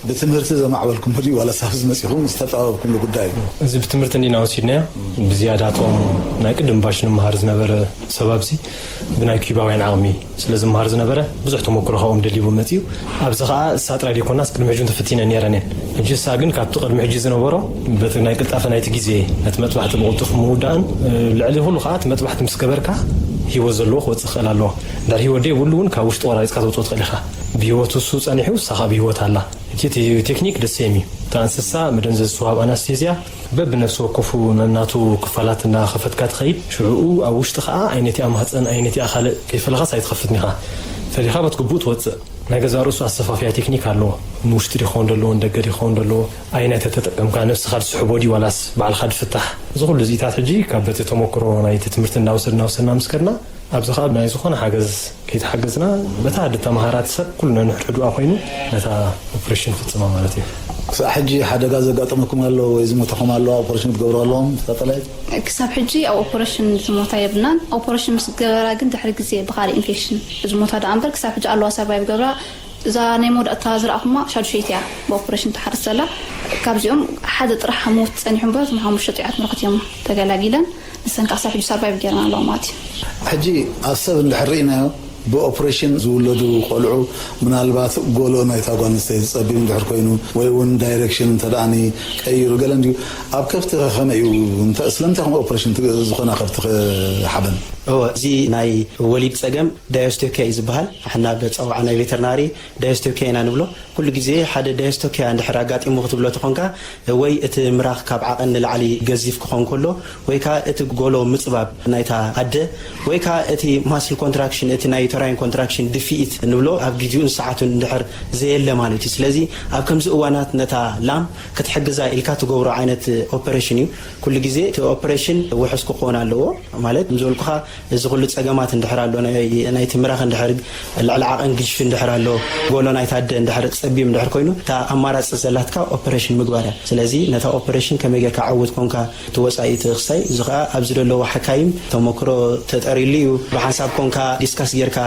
ብትምህርቲ ዘማዕበልኩም ድዩ ዋላ ሳብ ዝመፂኹም ዝተጠባበብኩምሉ ጉዳይ እዩ? እዚ ብትምህርቲ እንዲና ወሲድናዮ። ብዝያዳ እቶም ናይ ቅድም ባሽ ንምሃር ዝነበረ ሰብ ኣብዚ ብናይ ኪባውያን ዓቕሚ ስለ ዝመሃር ዝነበረ ብዙሕ ተመክሮ ካብኦም ደሊቡ መፂኡ። ኣብዚ ከዓ እሳ ጥራይ ዘይኮናስ ቅድሚ ሕጂ ተፈቲነ ነይረን እየን። ሕጂ እሳ ግን ካብቲ ቅድሚ ሕጂ ዝነበሮ በቲ ናይ ቅልጣፈ ናይቲ ግዜ ነቲ መጥባሕቲ ብቕልጡፍ ምውዳእን ልዕሊ ኩሉ ከዓ እቲ መጥባሕቲ ምስ ገበርካ ህይወት ዘለዎ ክወፅእ ክኽእል ኣለዎ። እንድሕር ህይወት ደይብሉ እውን ካብ ውሽጢ ቆራሪፅካ ተውፅኦ ትኽእል ኢኻ። ብህይወት እሱ ፀኒሑ እሳ ከዓ ብህይወት ኣላ። እቲ እቲ ቴክኒክ ደስ የሚ እታ እንስሳ መደንዘዝ ዝወሃብ ኣናስቴዝያ በብነፍሲ ወከፉ ነናቱ ክፋላት እናኸፈትካ ትኸይድ። ሽዕኡ ኣብ ውሽጢ ከዓ ኣይነቲኣ ማህፀን ኣይነቲኣ ካልእ ከይፈለኻስ ኣይትኸፍትን ኢኻ። ፈሊኻ በት ግቡእ ትወፅእ። ናይ ገዛ ርእሱ ኣሰፋፍያ ቴክኒክ ኣለዎ። ንውሽጢ ዲኸውን ዘለዎ ንደገ ዲኸውን ዘለዎ ኣይናይ ተተጠቀምካ ነብስኻ ዝስሕቦ ድዩ ዋላስ ባዕልኻ ድፍታሕ? እዚ ኩሉ እዚታት ሕጂ ካብ በቲ ተመክሮ ናይቲ ትምህርቲ እናወሰድ እናወሰድና ምስ ከድና ኣብዚ ከዓ ናይ ዝኾነ ሓገዝ ከይተሓገዝና፣ በታ ዓዲ ተምሃራ እቲ ሰብ ኩሉ ነንሕድሕድኣ ኮይኑ ነታ ኦፕሬሽን ይፍጽማ ማለት እዩ። ክሳብ ሕጂ ሓደጋ ዘጋጠመኩም ኣሎ ወይ ዝሞተኹም ኣሎ? ኦፕሬሽን ክትገብሩ ኣለዎም ሳተላይት? ክሳብ ሕጂ ኣብ ኦፕሬሽን ዝሞታ የብልናን። ኦፕሬሽን ምስ ገበራ ግን ድሕሪ ግዜ ብካሊእ ኢንፌክሽን ዝሞታ ደኣ እምበር፣ ክሳብ ሕጂ ኣለዋ ሰርቫይቭ ገብራ። እዛ ናይ መወዳእታ ዝረኣኹማ ሻዱሸይቲ እያ ብኦፕሬሽን ትሓርስ ዘላ። ካብዚኦም ሓደ ጥራሕ ምዉት ጸኒሑ እምበር፣ እቶም ሓሙሽተ ጥዑያት ምርኽት እዮም ተገላጊለን። ንሰን ከዓ ክሳብ ሕጂ ሰርቫይቭ ጌርና ኣለዋ ማለት እዩ። ሕጂ ኣብ ሰብ እንድሕር ርኢናዮ፣ ብኦፕሬሽን ዝውለዱ ቆልዑ፣ ምናልባት ጎሎ ናይታ ጓል ኣንስተይቲ ጸቢብ እንድሕር ኮይኑ፣ ወይ እውን ዳይሬክሽን እንተ ደኣ ቀይሩ፣ ገለ እንድዩ፣ ኣብ ከብቲ ከ ከመይ እዩ? እንተ-፣ ስለምንታይ ከም ኦፕሬሽን ት-፣ ዝኾና ከብቲ ከ ሓበን? እወ፣ እዚ ናይ ወሊድ ጸገም ዳዮስቶኪያ እዩ ዝበሃል። ንሕና ብኣጸዋውዓ ናይ ቬተርናሪ ዳዮስቶኪያ ኢና ንብሎ። ኩሉ ግዜ ሓደ ዳዮስቶኪያ እንድሕር ኣጋጢሙ ክትብሎ ተኾንካ፣ ወይ እቲ ምራኽ ካብ ዓቐን ንላዕሊ ገዚፍ ክኾን ከሎ፣ ወይ ከኣ እቲ ጎሎ ምጽባብ ናይታ ኣደ፣ ወይ ከኣ እቲ ማስል ኮንትራክሽን፣ እቲ ናይ ዩተራይን ኮንትራክሽን ድፍኢት ንብሎ ኣብ ግዜኡን ሰዓቱን እንድሕር ዘየለ ማለት እዩ። ስለዚ ኣብ ከምዚ እዋናት ነታ ላም ክትሕግዛ ኢልካ ትገብሮ ዓይነት ኦፐሬሽን እዩ። ኩሉ ግዜ እቲ ኦፐሬሽን ውሑስ ክኾን ኣለዎ። ማለት፣ ከም ዝበልኩኻ፣ እዚ ኩሉ ጸገማት እንድሕር ኣሎ፣ ናይ-፣ ናይቲ ምራኽ እንድሕር ልዕሊ ዓቐን ግዝፊ እንድሕር ኣሎ፣ ጎሎ ናይታ ኣደ እንድሕር ጸቢብ እንድሕር ኮይኑ፣ እታ ኣማራጺ ዘላትካ ኦፐሬሽን ምግባር እያ። ስለዚ ነታ ኦፐሬሽን ከመይ ጌርካ ዕዉት ኮንካ እቲ ወጻኢ እቲ ክሳይ፣ እዚ ኸኣ ኣብዚ ዘለዉ ሓካይም ተመክሮ ተጠርዩሉ እዩ። ብሓንሳብ ኮንካ ዲስካስ ጌርካ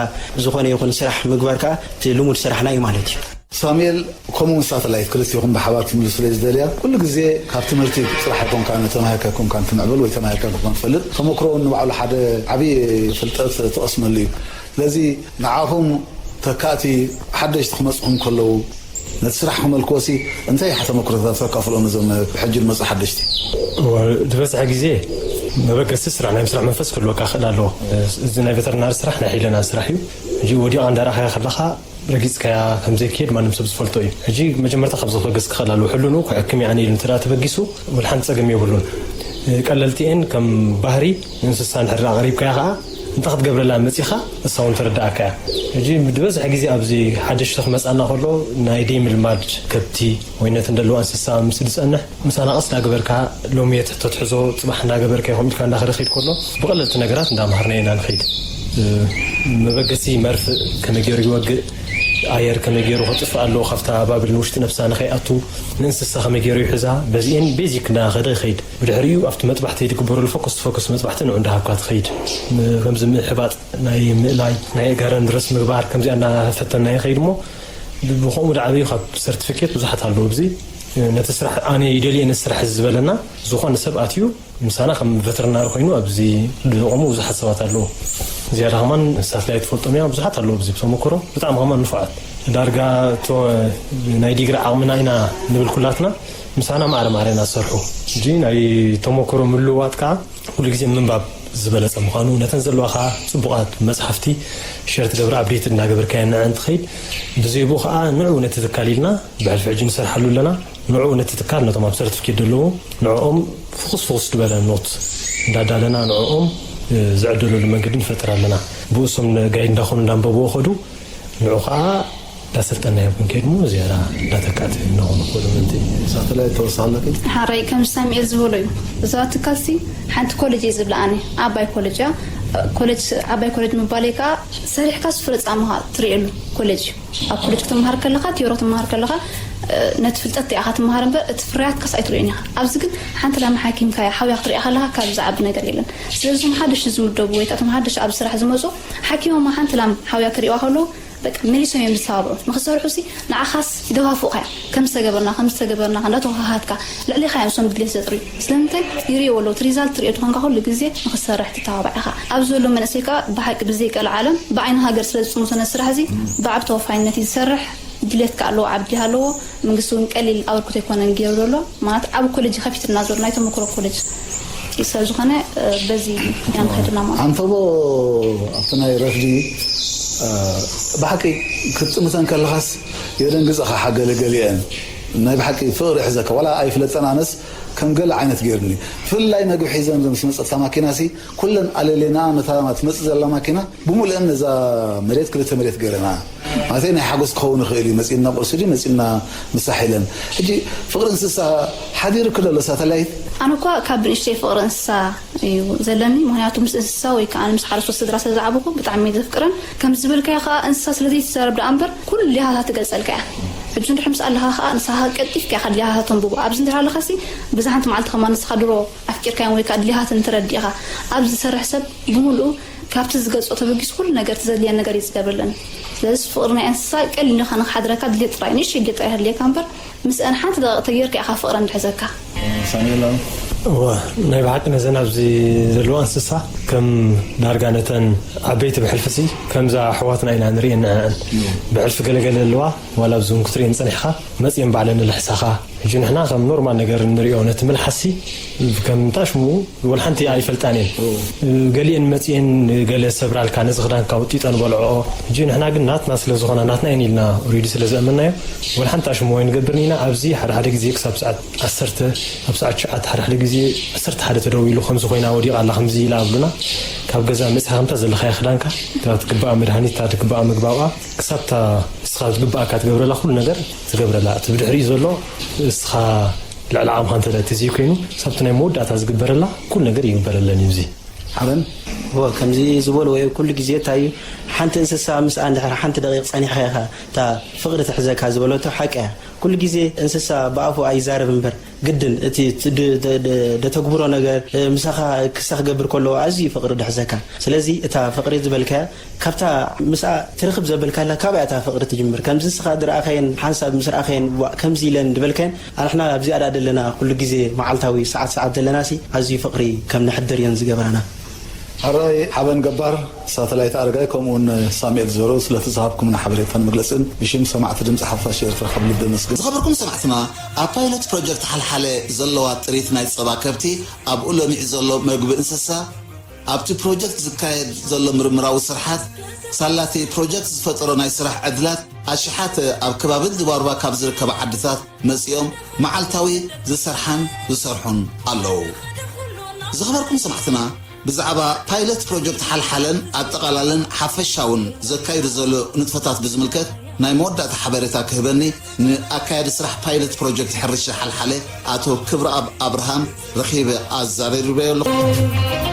ዝኾነ ይኹን ስራሕ ምግባር ከኣ እቲ ልሙድ ስራሕና እዩ ማለት እዩ። ሳሙኤል፣ ከምኡ ምስ ሳተላይት ክልቲኹም ብሓባር ትምልሱ ስለ ዝደልያ፣ ኩሉ ግዜ ካብ ትምህርቲ ጥራሕ ኣይኮንካን ተማሂርካ ኣይኮንካን ትምዕብል ወይ ተማሂርካ ኣይኮንካን ትፈልጥ። ተመክሮ እውን ንባዕሉ ሓደ ዓብዪ ፍልጠት ትቐስመሉ እዩ። ስለዚ ንዓኹም ተካእቲ ሓደሽቲ ክመጽኹም ከለዉ፣ ነቲ ስራሕ ክመልክዎሲ እንታይ ኢኻ ተመክሮታት ተካፍሎም ነዞም ሕጂ ዝመጹ ሓደሽቲ? እወ፣ ዝበዝሐ ግዜ መበገሲ ስራሕ፣ ናይ ምስራሕ መንፈስ ክህልወካ ክእል ኣለዎ። እዚ ናይ ቬተርናሪ ስራሕ ናይ ሒለና ስራሕ እዩ። ሕጂ ወዲቓ እንዳረኣኻያ ከለኻ ረጊጽካያ ከም ዘይክየድ ማንም ሰብ ዝፈልጦ እዩ። ሕጂ መጀመርታ ካብ ዘበገስ ክኽእል ኣለዎ። ሕሉኑ ክሕክም እየ ኣነ ኢሉ እንተ ደኣ ተበጊሱ፣ ወላ ሓንቲ ጸገም የብሉን። ቀለልቲ እየን ከም ባህሪ። ንእንስሳ እንድሕር ደኣ ኣቕሪብካያ ኸኣ፣ እንታይ ክትገብረላ መጺኻ፣ እሳ እውን ተረድኣካ እያ። ሕጂ ብዝበዝሐ ግዜ ኣብዚ ሓደሽቲ ክመጽኣና ከሎ፣ ናይ ደይ ምልማድ ከብቲ ወይ ነተን ዘለዋ እንስሳ ምስ ዝጸንሕ፣ ምሳና ቀስ እንዳገበርካ ሎሚ እየ ትሕቶ ትሕዞ፣ ጽባሕ እንዳገበርካ ኢኹም ኢልካ እንዳኸደ ክይድ ከሎ፣ ብቐለልቲ ነገራት እንዳምሃርና ኢና ንኸይድ። እ፣ መበገሲ መርፍእ ከመይ ገይሩ ይወግእ፣ ኣየር ከመይ ገይሩ ከጥፍእ ኣለዎ፣ ካብታ ባብል ንውሽጢ ነብሳ ንኸይኣቱ፣ ንእንስሳ ከመይ ገይሩ ይሕዛ፣ በዚኤን ቤዚክ እንዳኸደ ይኸይድ። ብድሕሪኡ ኣብቲ መጥባሕቲ ዝግበረሉ ፎከስ ፎከስ መጥባሕቲ ንዑ እንዳሃብካ ትኸይድ። ም-፣ ከምዚ ምሕባጥ ናይ ምእላይ፣ ናይ እጋረን ድረስ ምግባር፣ ከምዚኣ እንዳፈተና ይኸይድ እሞ፣ ብ-፣ ብኸምኡ ደዓብዩ ካብ ሰርቲፊኬት ብዙሓት ኣለዉ። ኣብዚ ነቲ ስራሕ ኣነ ይደልየ ነቲ ስራሕ እዚ ዝበለና ዝኾነ ሰብ ኣትዩ ምሳና ከም ቨተርናሪ ኮይኑ ኣብዚ ዝቖሙ ብዙሓት ሰባት ኣለዉ። ዝያዳ ከማን ንሳትላይ ትፈልጦም እያ፣ ብዙሓት ኣለዉ ኣብዚ ብተመክሮ ብጣዕሚ ከማን ንፉዓት። ዳርጋ እቶ ናይ ዲግሪ ዓቕምና ኢና ንብል ኩላትና፣ ምሳና ማዕረ ማዕረ ኢና ዝሰርሑ። ሕጂ ናይ ተመክሮ ምልውዋጥ ከዓ ኩሉ ግዜ ምንባብ ዝበለጸ ምዃኑ፣ ነተን ዘለዋ ከዓ ጽቡቓት መጽሓፍቲ ሸር ትገብር፣ ኣፕዴት እናገበርካየን ንዐን ትኸይድ። ብዘይ ብኡ ከዓ ንዑ ነቲ ትካል ኢልና ብሕልፊ ሕጂ ንሰርሓሉ ኣለና። ንዑ ነቲ ትካል፣ ነቶም ኣብ ሰርቲፊኬት ዘለዉ ንዕኦም ፍኹስ ፍኹስ ዝበለ ኖት እንዳዳለና ንዕኦም፣ እ፣ ዝዕደለሉ መንገዲ ንፈጥር ኣለና። ብእሶም ጋይድ እንዳኾኑ እንዳንበብዎ ኸዱ፣ ንዑ ኸዓ እንዳሰልጠናዮም ክንከይድ እሞ ዝያዳ እንዳተካእቲ እንዳኾኑ ክኸዱ ምእንቲ። ሳተላይት ተወሳኺ ኣለኪ? ሓራይ ከም ሳሙኤል ዝበሎ እዩ። እዛ ትካልሲ ሓንቲ ኮሌጅ እየ ዝብላ ኣነ። ዓባይ ኮሌጅ እያ። ኮሌጅ፣ ዓባይ ኮሌጅ ምባለይ ከዓ ሰሪሕካ ፍረ ጻማኻ ትርእየሉ ኮሌጅ እዩ። ኣብ ኮሌጅ ክትመሃር ከለኻ፣ ቲዮሪ ክትመሃር ከለኻ፣ እ፣ ነቲ ፍልጠት ኢኻ ትመሃር እምበር እቲ ፍርያትካስ ኣይትርእዮን ኢኻ። ኣብዚ ግን ሓንቲ ላም ሓኪምካያ ሓውያ ክትሪኣ ከለኻ ካብ ዝዓቢ ነገር የለን። ስለዚ እቶም ሓደሽቲ ዝምደቡ ወይ ከዓ እቶም ሓደሽቲ ኣብ ስራሕ ዝመፁ ሓኪሞማ ሓንቲ ላም ሓውያ ክሪእዋ ከለዉ በቃ መሊሶም እዮም ዝተባብዑ። ንኽሰርሑ ሲ ንዓኻስ ይደፋፍኡኻ እዮም። ከም ዝተገበርና፣ ከም ዝተገበርና እንዳተወሃሃድካ ልዕሌኻ እዮም እሶም ድሌት ዘጥርዩ። ስለምንታይ ይርእይዎ ኣለዉ። እቲ ሪዛልት ትርእዮ ተኾንካ ኩሉ ግዜ ንኽትሰርሕ ትተባባዕ ኢኻ። ኣብዚ ዘሎ መንእሰይ ከዓ ብሓቂ ብዘይቀልዓለም ብዓይኒ ሃገር ስለ ዝጥምቶ ነቲ ስራሕ እዚ ብዓቢ ተወፋይነት እዩ ዝሰርሕ። ድሌት ከኣ ኣለዎ፣ ዓቢ ድሌት ኣለዎ። መንግስቲ እውን ቀሊል ኣበርክቶ ኣይኮነን ገይሩ ዘሎ። ማለት ዓቢ ኮሌጅ ከፊትና ዘሎ ናይ ተመክሮ ኮሌጅ ስለ ዝኾነ፣ እ፣ በዚ ኢና ንኸድና ማለት። ኣንተቦ፣ ኣብቲ ናይ ረፍዲ፣ እ፣ ብሓቂ ክትጥምተን ከለኻስ የደንግጸኻ ሓ ገለ ገሊአን። ናይ ብሓቂ ፍቕሪ ይሕዘካ። ዋላ ኣይፍለጠን ኣነስ ከም ገለ ዓይነት ገይርኒ። ብፍላይ መግቢ ሒዘን ምስ መጸታ ማኪናሲ ኩለን ኣለሌና ነታ ትመጽእ ዘላ ማኪና ብምልእን ነዛ መሬት ክልተ መሬት ገይረና። ማለት ናይ ሓጎስ ክኸውን ይኽእል እዩ። መፂና ቁርሲ ድዩ መፂና ምሳሕ ኢለን። ሕጂ ፍቕሪ እንስሳ ሓዲሩ ክለሎ ሳተላይት ኣነ እኳ ካብ ብንእሽተይ ፍቕሪ እንስሳ እዩ ዘለኒ። ምክንያቱ ምስ እንስሳ ወይ ከዓ ምስ ሓረስቶት ስድራ ስለ ዝዓበኹ ብጣዕሚ እየ ዘፍቅረን። ከም ዝበልካዮ ከዓ እንስሳ ስለ ዘይትዛረብ ደኣ እምበር ኩሉ ሊሃታ ትገልጸልካ እያ። ሕጂ እንድሕር ምስ ኣለኻ ከዓ ንስኻ ቀልጢፍካ ኢኻ ሊሃታ ተንብቦ። ኣብዚ እንድሕር ኣለኻሲ ብዛ ሓንቲ መዓልቲ ከማን ንስኻ ድሮ ኣፍቂርካዮም ወይ ከዓ ድልያታትን ተረዲእኻ ኣብ ዝሰርሕ ሰብ ብምሉኡ ካብቲ ዝገልጾ ተበጊሱ ኩሉ ነገር እቲ ዘድልየን ነገር እዩ ዝገብረለን። ስለዚ ፍቕሪ ናይ እንስሳ ቀሊል ኢኻ ንክሓድረካ ድሌት ጥራይ ንእሽተይ ድሌት ጥራይ የድልየካ እምበር ምስአን ሓንቲ ደቂቕ ተጌርካ ኢኻ ፍቕረን ድሕዘካ። ሳሙኤል እወ ናይ ብሓቂ ነዘን ኣብዚ ዘለዋ እንስሳ ከም ዳርጋ ነተን ዓበይቲ ብሕልፊሲ ከምዛ ኣሕዋትና ኢና ንሪኤን ንዕዐን ብሕልፊ ገለገለ ኣለዋ ዋላ ኣብዚ እውን ክትሪኤን ፀኒሕካ መፅየን ባዕለን ልሕሳኻ ሕጂ ንሕና ከም ኖርማል ነገር ንሪኦ ነቲ ምልሓሲ ከም ታሽሙ ወላ ሓንቲ ኣይፈልጣን እየን ገሊአን መፅየን ገለ ሰብራልካ ነዚ ክዳንካ ውጢጠን በልዕኦ ሕጂ ንሕና ግን ናትና ስለ ዝኾና ናትና እየን ኢልና ኦሬዲ ስለ ዘእመናዮ ወላ ሓንቲ ኣሽሙ ኣይንገብርን ኢና ኣብዚ ሓደ ሓደ ግዜ ክሳብ ሰዓት ዓሰርተ ኣብ ሰዓት ትሽዓተ ሓደ ሓደ ግዜ ዓሰርተ ሓደ ተደዊሉ ከምዚ ኮይና ወዲቓ ኣላ ከምዚ ኢላ ኣብሉና ካብ ገዛ መፅኻ ከምታ ዘለኻዮ ክዳንካ እታ ትግባኣ መድሃኒት እታ ትግባኣ ምግባብኣ ክሳብ እታ እስኻ ዝግባኣካ ትገብረላ ኩሉ ነገር ትገብረላ እቲ ብድሕሪኡ ዘሎ እስኻ ልዕሊ ዓቕምኻ እንተ ትዝዩ ኮይኑ ሳብቲ ናይ መወዳእታ ዝግበረላ ኩሉ ነገር ይግበረለን እዩ እዚ ሓበን እወ ከምዚ ዝበልዎ እዩ ኩሉ ግዜ እንታይ እዩ ሓንቲ እንስሳ ምስኣ እንድሕር ሓንቲ ደቂቕ ጸኒሕካ ኢኻ እታ ፍቕሪ ትሕዘካ ዝበለቶ ሓቂ እያ ኩሉ ግዜ እንስሳ ብኣፉ ኣይዛረብ እምበር ግድን እቲ ደተግብሮ ነገር ምሳኻ ክሳ ክገብር ከለዎ ኣዝዩ ፍቕሪ ድሕዘካ ስለዚ እታ ፍቕሪ ዝበልካያ ካብታ ምስኣ ትርኽብ ዘበልካላ ካባያ እታ ፍቕሪ ትጅምር ከምዚ ንስኻ ድረኣኻየን ሓንሳብ ምስ ረኣኻየን ዋእ ከምዚ ኢለን ዝበልካየን ኣንሕና ኣብዚኣ ደኣ ደለና ኩሉ ግዜ መዓልታዊ ሰዓት ሰዓት ደለናሲ ኣዝዩ ፍቕሪ ከም ነሕድር እየን ዝገብራና። ሕራይ ሓበን ገባር ሳተላይት ኣረጋይ ከምኡ እውን ሳሙኤል ዝበረው ስለቲ ዝሃብኩምና ሓበሬታን መግለፅን ብሽም ሰማዕቲ ድምፂ ሓፋሽ ኤርትራ ካብ ልቢ የመስግን። ዝኸበርኩም ሰማዕትና ኣብ ፓይለት ፕሮጀክት ሓልሓለ ዘለዋ ጥሪት ናይ ፀባ ከብቲ ኣብኡ ለሚዑ ዘሎ መግቢ እንስሳ ኣብቲ ፕሮጀክት ዝካየድ ዘሎ ምርምራዊ ስርሓት ሳላቲ ፕሮጀክት ዝፈጠሮ ናይ ስራሕ ዕድላት ኣሽሓት ኣብ ከባቢ ድባርባ ካብ ዝርከባ ዓድታት መፂኦም መዓልታዊ ዝሰርሓን ዝሰርሑን ኣለዉ። ዝኸበርኩም ሰማዕትና ብዛዕባ ፓይለት ፕሮጀክት ሓልሓለን ኣጠቓላለን ሓፈሻውን ዘካይዱ ዘሎ ንጥፈታት ብዝምልከት ናይ መወዳእታ ሓበሬታ ክህበኒ ንኣካያዲ ስራሕ ፓይለት ፕሮጀክት ሕርሻ ሓልሓለ ኣቶ ክብረኣብ ኣብርሃም ረኺበ ኣዛሪርበዮ ኣለኹ።